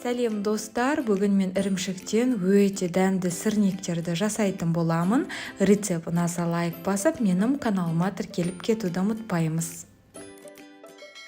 Сәлем, достар! Бүгін мен ірімшіктен өте дәмді сырниктерді жасайтын боламын. Рецепт ұнаса, лайк басып, менің каналыма тіркеліп кетуді ұмытпаймыз.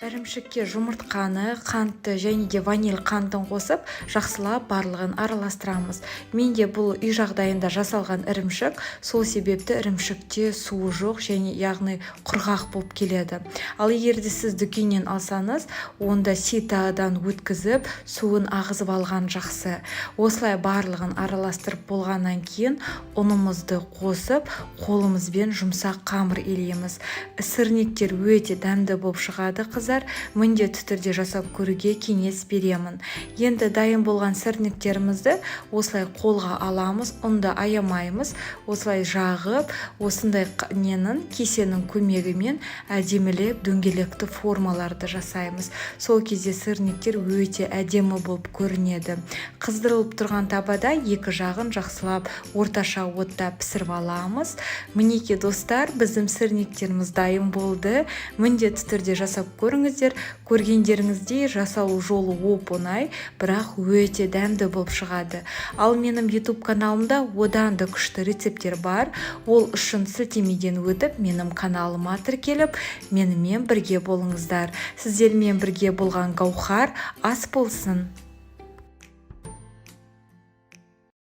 Ірімшікке жұмыртқаны, қантты және де ваниль қантын қосып, жақсылап барлығын араластырамыз. Менде бұл үй жағдайында жасалған ірімшік, сол себепті ірімшікте суы жоқ және, яғни, құрғақ болып келеді. Ал егер де сіз дүкеннен алсаңыз, онда ситодан өткізіп, суын ағызып алған жақсы. Осылай барлығын араластырып болғаннан кейін ұнымызды қосып, қолымызбен жұмсақ қамыр илейміз. Сырниктер өте дәмді болып шығады, қыздар, міндетті түрде жасап көруге кеңес беремін. Енді дайын болған сырниктерімізді осылай қолға аламыз, ұнды аямаймыз, осылай жағып, осындай ненің, кесенің көмегімен әдемілеп дөңгелекті формаларды жасаймыз. Сол кезде сырниктер өте әдемі болып көрінеді. Қыздырылып тұрған табада екі жағын жақсылап орташа отта пісіріп аламыз. Мінекей, достар, біздің сырниктеріміз дайын болды. Міндетті түрде жасап көріңіздер. Көргендеріңіздей, жасалу жолы оп оңай, бірақ өте дәмді болып шығады. Ал менің YouTube каналымда одан да күшті рецепттер бар. Ол үшін сілтемеден өтіп, менің каналыма тіркеліп, менімен бірге болыңыздар. Сіздермен бірге болған Гаухар. Ас болсын!